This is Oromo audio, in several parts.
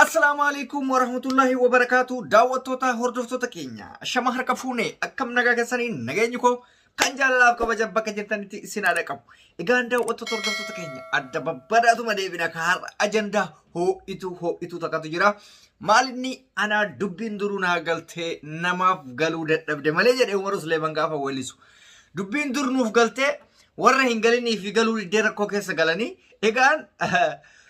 Assalaamu alaikum warahmatullahi wabarakaatu. Daawwattoota, hordoftoota keenya, shama harka fuune, akkam nagaa keessanii? Nageenyi koo kan jaalalaaf kabaja bakka jirtanitti isin haadha qabu. Egaan daawwattoota, hordoftoota keenya, adda babbadaatuma deebina ka har'a ajandaa hoo'ituu hoo'ituu takkatu jira. Maalinni anaa dubbiin duruu naa galtee namaaf galuu dadhabde malee jedhe Umar Usleeman gaafa weellisu. Dubbiin dur nuuf galtee warra hin galinii fi galuu diddee rakkoo keessa galanii. Egaan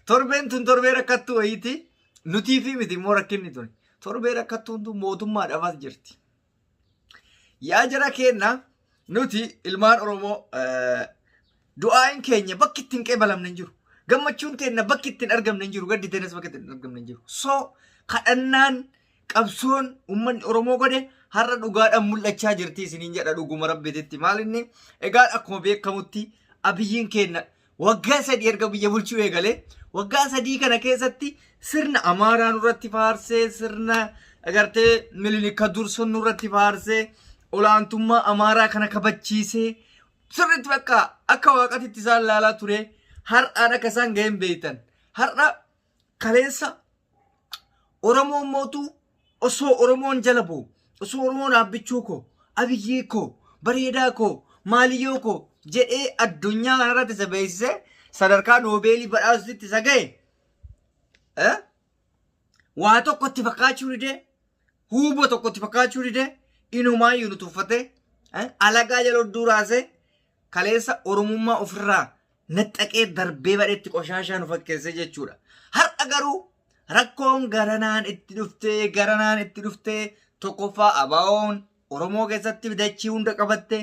torbeen tun torbee rakkattuu wayiiti. Nutii fi miti immoo rakkinni tun. Torbee rakkattuun tun mootummaadhaaf as jirti. Yaa jara keenna, nuti ilmaan Oromoo du'aayin keenya bakki ittiin qeebalamne hin jiru. Gammachuun teenna bakki ittiin argamne hin jiru. Gaddi teennas bakki ittiin argamne hin jiru. So kadhannaan, qabsoon uummanni Oromoo godhe har'a dhugaadhaan mul'achaa jirti isiniin jedha, dhuguma rabbiititti. Maal inni, egaan akkuma beekamutti Abiyyiin keenna waggaa 3 erga biyya bulchuu eegalee, waggaa 3 kana keessatti sirna Amaaraa nurratti faarsee, sirna agartee Milinika dursun nurratti faarsee, olaantummaa Amaaraa kana kabachiisee, sirriitti bakka akka waaqatitti isaan laalaa ture. Har'aan akka isaan ga'een beektan. Har'a kaleessa Oromoon mootuu osoo Oromoon jala bu'u, osoo Oromoon aabbichuu koo, Abiyyee koo, bareedaa koo, maaliyyoo koo jedhee addunyaa kanarratti isa beeksisee sadarkaa Noobeelii badhaasutti isa ga'e, waa tokkotti fakkaachuu didee, huuboo tokkotti fakkaachuu didee, inumaayyuu nu tuffatee, alagaa jala odduu raasee, kaleessa Oromummaa ofirraa naxxaqee darbee badhetti qoshaashaa nu fakkeessee jechuudha. Har'a garuu rakkoon garanaan itti dhuftee, garanaan itti dhuftee, tokkoffaa ABO'n Oromoo keessatti dachii hunda qabatte,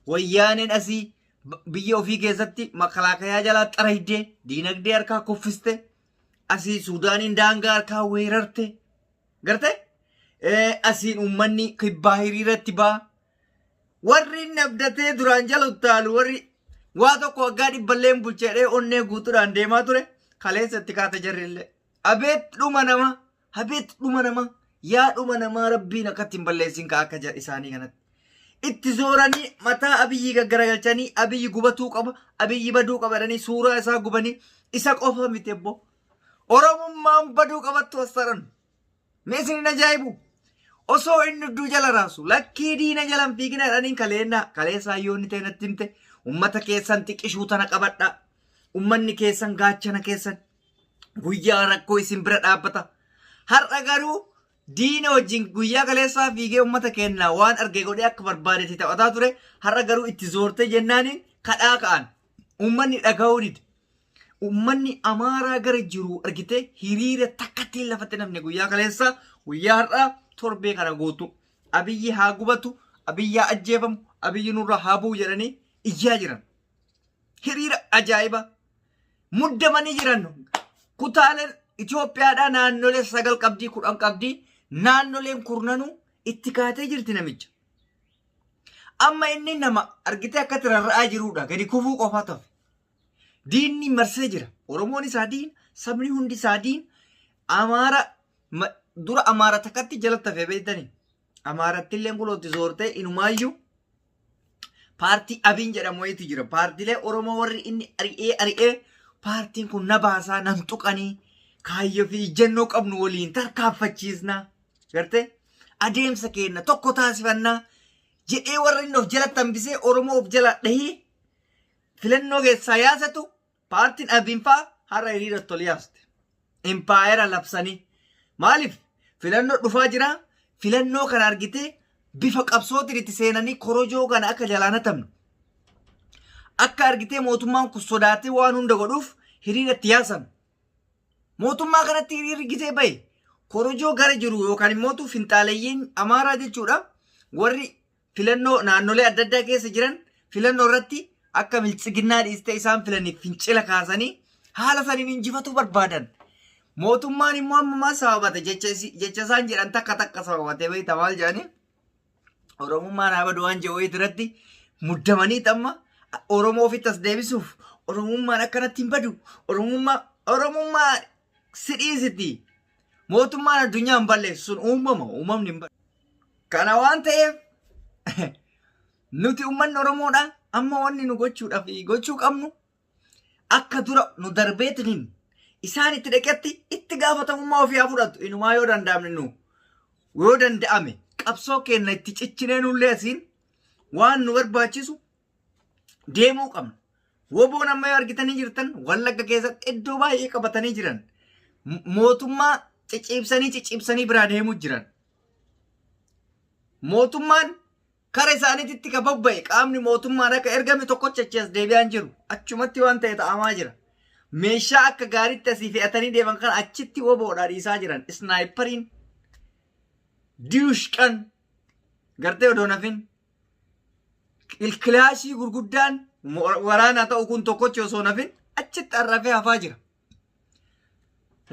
Wayyaaneen asii biyya ofii keessatti makalaakayaa jalaa xaraydee diinagdee harkaa kuffiste, asii Suudaaniin daangaa harkaa weerarte garte, asiin uummanni kibbaa hiriiratti ba'a. Warri inni abdatee duraan jala uttaalu, warri waa tokko waggaa dhibballee hin bulchedhee onnee guutuudhaan deemaa ture, kaleessa itti kaate jarrillee. Abeet dhuma nama, abeet dhuma nama, yaa dhuma namaa, rabbiin akkatti hin balleessin ka akka isaanii kanatti. Itti zooranii mataa Abiyyi gaggaragalchanii, Abiyyi gubatuu qaba, Abiyyi baduu qaba jedhanii suuraa isaa gubanii. Isa qofa miti ebbo. Oromummaan baduu qabattu as taran. Mee isin hin ajaa'ibu? Osoo inni udduu jala raasu, lakkii diina jala hin fiigina jedhaniin kaleennaa kaleessa hayyoonni ta'e natti himte, ummata keessan xiqishuu tana qabadha. Ummanni keessan gaachana keessan, guyyaa rakkoo isin bira dhaabbata. Har'a garuu diina wajjin guyyaa kaleessaa fiigee ummata keenya waan arge godhee akka barbaadetti taphataa ture. Har'a garuu itti zoortee jennaaniin kadhaa ka'an. Ummanni dhaga'uu dide. Uummanni Amaaraa gara jiru argitee hiriira takkattiin lafatti namni guyyaa kaleessaa, guyyaa har'aa, torbee kana guutuu Abiyyi haa gubatu, Abiyyi haa ajjeefamu, Abiyyi nurra haa bu'u jedhanii iyyaa jiran. Hiriira ajaa'iba muddamanii jiran. Kutaaleen Itoophiyaadhaa naannolee 9 qabdii, 10 qabdii, naannoleen kurnanuu itti kaatee jirti namicha. Amma inni nama argitee akkatti rarra'aa jirudha. Gadi kufuu qofa tafe. Diinni marsee jira. Oromoon isaa diina, sabni hundi isaa diina. Amaara dura Amaara takkatti jalatti hafee beektanii. Amaaratti illee kulootti zoortee inumaayyuu paartii Abiin jedhamu wayiitu jira. Paartiilee Oromoo warri inni ari'ee ari'ee, paartiin kun na baasaa nan tuqanii, kaayyoo fi ijjannoo qabnu waliin tarkaanfachiisna. Gartee adeemsa keenya tokko taasifannaa jedhee warra inni of jalatti hambisee Oromoo of jala dhahee filannoo keessaa yaasatu, paartiin Abiin fa'aa har'a hiriira toli yaaste. Impaayera labsanii. Maaliif? Filannoo dhufaa jira. Filannoo kana argitee bifa qabsootiin itti seenanii korojoo kana akka jalaan hatamne. Akka argitee mootummaan kun sodaatee waan hunda godhuuf hiriira itti yaasan. Mootummaa kanatti hiriirri gisee bahe, korojoo gara jiru yookaan immoo finxaaleyyiin Amaaraa jechuudha. Warri filannoo naannolee adda addaa keessa jiran filannoo irratti akka Biltsiginnaa dhiistee isaan filaniif fincila kaasanii haala saniin injifatuu barbaadan. Mootummaan immoo amma maal sababate? Jecha isaan jedhan takka takka sababate beekta, maal jedhanii, Oromummaan haa badu waan jedhu wayii irratti muddamanii amma Oromoo ofitti as deebisuuf, Oromummaan akkanatti hin badu, Oromummaa, Oromummaa si dhiisiti. Mootummaan addunyaa hin balleessu, sun uumama, uumamni hin badu. Kana waan ta'eef nuti uummanni Oromoodha amma wanni nu gochuudhaaf gochuu qabnu, akka dura nu darbeetiniin Isaan itti dhaqetti itti gaafatamummaa ofii haa fudhatu. Inumaa yoo danda'amne nu yoo danda'ame qabsoo keenya itti cichinee nullee asiin waan nu barbaachisu deemuu qabna. Woboon amma yoo argitanii jirtan Wallagga keessatti iddoo baay'ee qabatanii jiran. Mootummaa ciciibsanii ciciibsanii biraa deemuu jiran. Mootummaan kara isaaniititti ka bobba'e qaamni mootummaan akka ergame tokkocha achi as deebi'aa hin jiru. Achumatti waan ta'e ta'amaa jira. Meeshaa akka gaariitti asii fe'atanii deeman kana achitti woboodhaa dhiisaa jiran. Isnaayipariin diushqan gartee odoo nafin kilaashii gurguddaan waraanaa ta'u kun tokkochi osoo nafin achitti arrafee hafaa jira.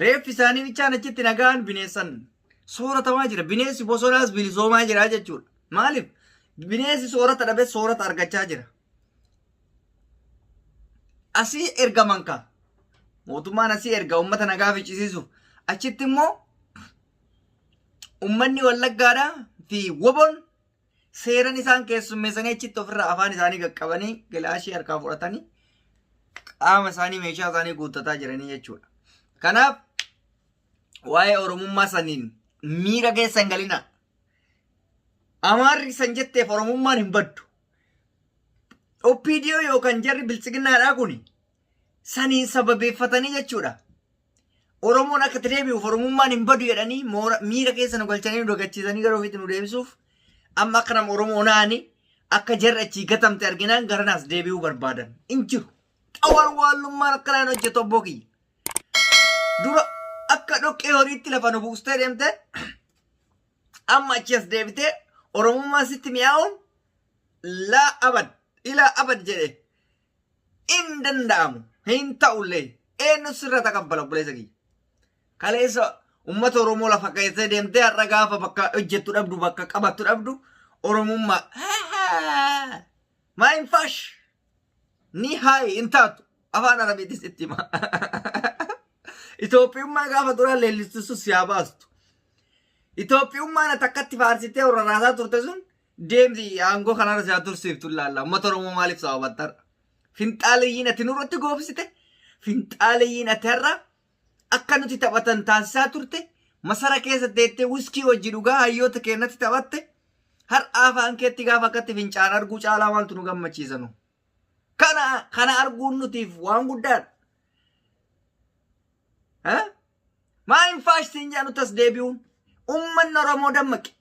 Reeffi isaanii bichaan achitti nagaan bineessan sooratamaa jira. Bineensi bosonaas bilisoomaa jira jechuudha. Maaliif? Bineensi soorata dhabe soorata argachaa jira. Asii ergaman kaa. Mootummaan asii erga uummata nagaa ficcisiisuuf. Achitti immoo uummanni Wallaggaadhaa fi woboon seeran isaan keessummeessanii achitti ofirraa afaan isaanii qaqqabanii gilaashii harkaa fudhatanii qaama isaanii meeshaa isaanii guuttataa jiranii jechuudha. Kanaaf waa'ee Oromummaa saniin miira keessa hin galinaa. Amaarri san jetteef Oromummaan hin baddu. OPDO yookaan jarri biltsiginnaadhaa kuni saniin sababeeffatanii jechuudha. Oromoon akka itti deebi'uuf Oromummaan hin badu jedhanii moora miira keessa nu galchanii nu dagachiisanii gara ofiitti nu deebisuuf amma akka nama Oromoo na'anii akka jarri achii gatamte arginaan gara naas deebi'uu barbaadan hin jiru. Xawalwaallummaan akkanaan hojjetu abboo kiyya. Dura akka dhoqqee horiitti lafa nu buustee deemte amma achi as deebitee Oromummaan sitti mi'aawuun laa abad ilaa abad jedhe hin danda'amu hin ta'ullee eenyu sirra taqabbala obboleessa kiyya. Kaleessa uummata Oromoo lafa keessee deemtee har'a gaafa bakka hojjettu dhabdu bakka qabattu dhabdu Oromummaa maa hin faash ni haayi hin taatu afaan Arabiitis itti hima. Itoophiyummaa gaafa duraa leellistu sun si haa baastu. Itoophiyummaan ati akkatti faarsitee warra raasaa turte sun deemti aangoo kanarra si haa tursiiftu ilaalla. Uummata Oromoo maaliif sababattarra? Finxaaleyyiin ati nurratti goobsite, finxaaleyyiin ati har'a akka nuti taphatan taasisaa turte, masara keessa teettee wiskii wajji dhugaa hayyoota keenyatti taphatte, har'a afaan keetti gaafa akkatti fincaan arguu caalaa maaltu nu gammachiisanu? Kana arguun nutiif waan guddaadha. Maa hin faashtiin jedhan nutti as deebi'uun. Uummanni Oromoo dammaqi.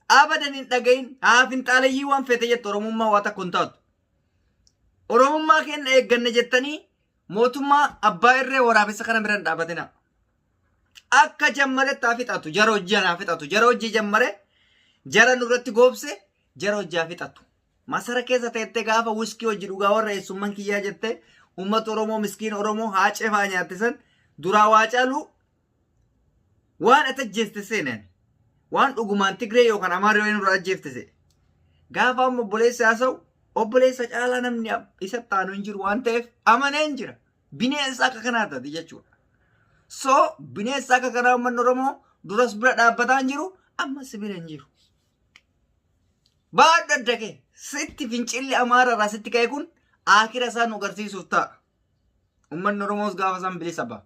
Abadan hin dhagahin haa finxaaleyyii waan feete jettu Oromummaa waa takko hin taatu. Oromummaa keenya eegganne jettanii mootummaa abbaa irree waraabessa kana bira hin dhaabatina. Akka jammaretti haa fixatu jara hojii haa fixatu jara hojii jammare jara nurratti goobse jara hojii haa fixatu. Masara keessa teettee gaafa wiskii hojii dhugaa warra eessumman kiyyaa jettee uummata Oromoo miskiin Oromoo haacee fa'aa nyaatte san duraa waa caaluu waan ati ajjeeste seenan waan dhugumaan Tigree yookaan Amaarri wayii nurraa ajjeefte se'e. Gaafa amma obboleessi haasa'u obboleessa caalaa namni isa taanu hin jiru waan ta'eef amanee hin jira. Bineensa akka kanaa taate jechuudha. So bineensa akka kanaa uummanni Oromoo duras bira dhaabbataa hin jiru ammas bira hin jiru. Baadhu adda kee sitti fincilli Amaara irraa sitti ka'e kun aakira isaa nu agarsiisuuf ta'a. Uummanni Oromoos gaafa san bilisa ba'a.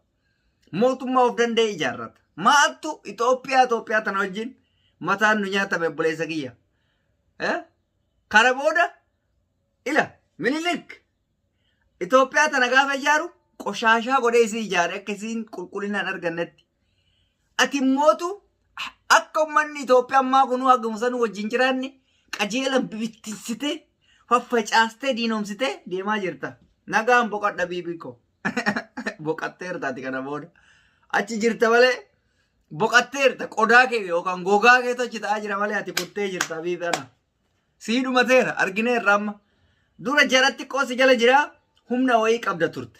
Mootummaa of danda'e ijaarrata. Maaltu Itoophiyaa Itoophiyaa tana wajjin mataan nu nyaatame obboleessa kiyya. Kana booda ila Minilik Itoophiyaa tana gaafa ijaaru qoshaashaa godhee isii ijaare akka isiin qulqullinaan argannetti. Ati immootu akka uummanni Itoophiyaa ammaa kunuu haguma sanuu wajjin jiraanne qajeelan bibittinsitee faffacaastee diinomsitee deemaa jirta. Nagaan boqadha biibii koo. Boqatteerta ati kana booda. Achi jirta malee boqatteerta qodaa kee yookaan gogaa keetu achi ta'aa jira malee ati kuttee jirta biibii ana. Sii dhumateera argineerra amma. Dura jaratti qoosi jala jira humna wayii qabda turte.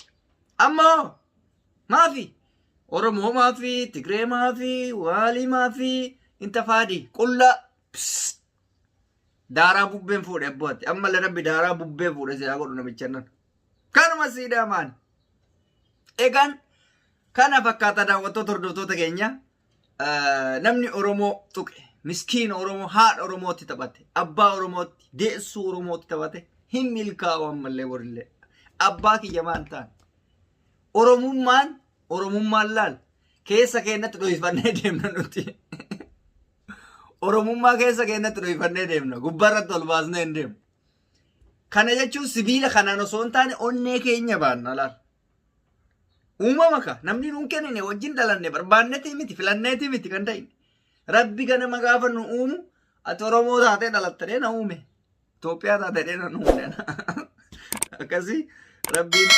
Amma hoo maafi? Oromoo maafi? Tigree maafi? Waalii maafi? Inta faadii qullaa. Psst. Daaraa bubbeen fuudhe abbootti. Ammallee rabbi daaraa bubbee fuudhe si haa godhu namicha nan. Kanuma sii dhaamaan. Egaan kana fakkaata daawwattoota hordoftoota keenya. Namni Oromoo tuqe miskiina Oromoo haadha Oromootti taphate abbaa Oromootti deessuu Oromootti taphate hin milkaa'u ammallee borillee. Abbaa kiyya maal ta'an? Oromummaan Oromummaan laal keessa keenyatti dhohifannee deemna nuti. Oromummaa keessa keenyatti dhohifannee deemna. Gubbaarratti ol baasnee hin deemnu. Kana jechuun sibiila kanaan osoo hin taane onnee keenya baanna laal. Uumama ka namni nuun kennine wajjin dhalanne barbaannetii miti filanneetii miti kan ta'e. Rabbi ganama gaafa nu uumu ati Oromoo taatee dhalattee na uume. Itoophiyaa taatee na uume. Akkasii Rabbiin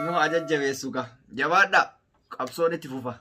nu haa jajjabeessu ka. Jabaadhaa qabsoon itti fufa.